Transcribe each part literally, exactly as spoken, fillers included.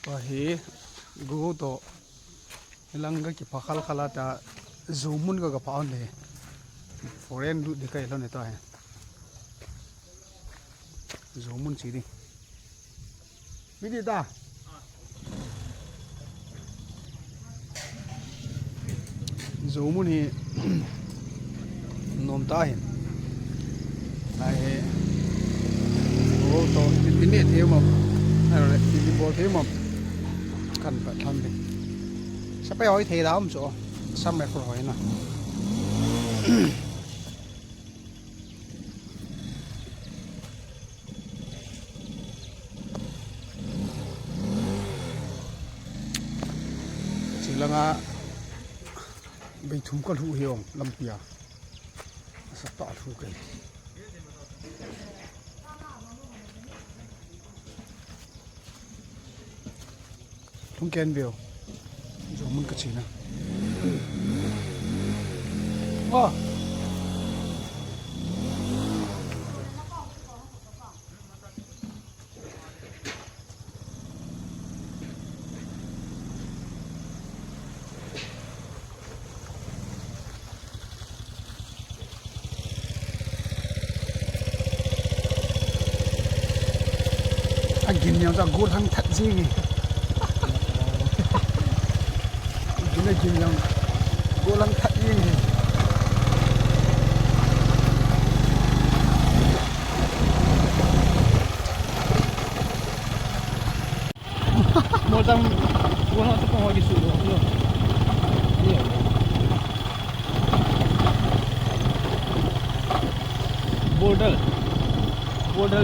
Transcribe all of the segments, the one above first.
Hi, gu to, ilang ka kipa khal khala ta, Zomun ka ka pa on le. Foreign lut di kai lo ne ta he. Zomun chi di. Bidi ta. Zomun hi nom ta hin. Ai he. Gu to, ti, ti ne thei mom. Ai le, ti, ti bol thei mom. Kan pa than de. Sa pa hoi thei da um cho. Sa me ko hoi na. Chilanga bei thum ka lhu hi ong lampi a. Sa ta lhu kai. Lhung ken veu. Zomun ka china. Wa. A gin jong chu a gollhang that jing e. A gin a gin jong gollhang that jing e. Mol tang, wala sa pang wagi sulo. Yo. Yo. Border. Border.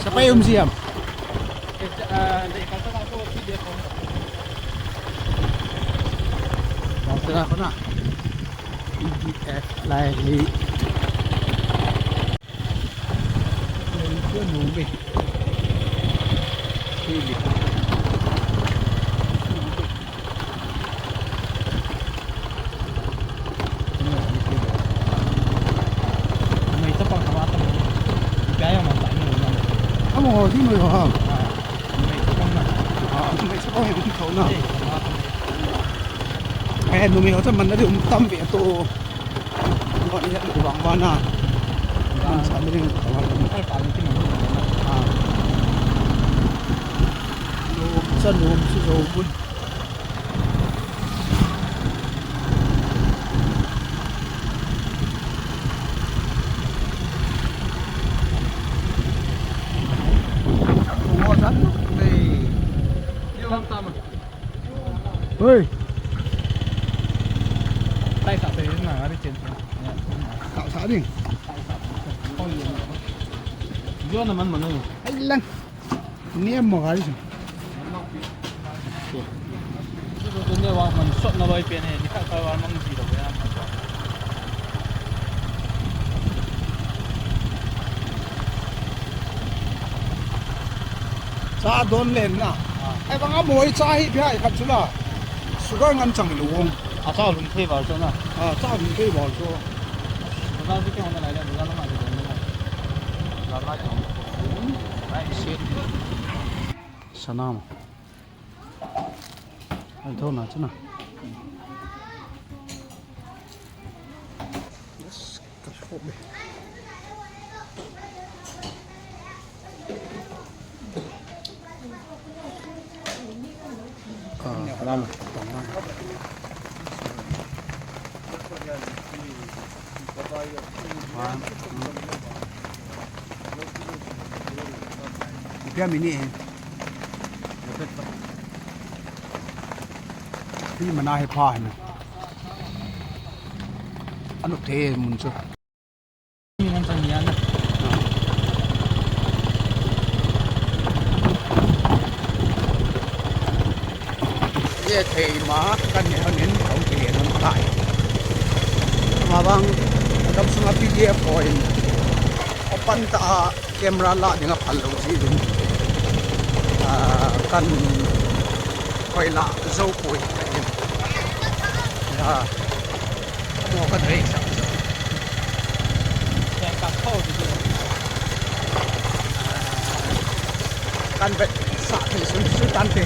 Sa pa um siyam. Ito na ako na. P D F lai hi. Amo ho, di mo ho ha. Ah, numei ho chu man na di um tam ve to. Ngo ni ya ku bang bana. Bang sa ni ku bang bana. Kal pa ni ti mo. Ah. Lo sa lo su zo bun. Hei. Tai sa pe na ari chen. Sa sa ding. Yo na man man. Ai lang. Ni em mo gari. Chu chu ne wa man sot na loi pen he, ni kha kha wa mang ji lo ya. Cha don len na. Ah. Ai bang a moi cha hi bia khat chu la. Sugar ngan chang lo wong. A cha lum thei bal chu na. Ah, cha lum thei bal chu. Cha chu ke hon na lai le, la la ma de na. La la. Ai, shit. Sanam. Ai, thona chana. Yes, ka show me. Ah, lama. One, two. Ipi a mini he. Pi mana he pha he na. Anu the mun chu. Ye thei ma kan ni hanin kong kile nung tai. Mavang kam sunga P D F point. Open ta camera la dinga phal lo ji ding. Ah, kan koi la zo poi. Ya. Mo kan rei sa. Yang ka kho di. An vetsah thei sun sun tante.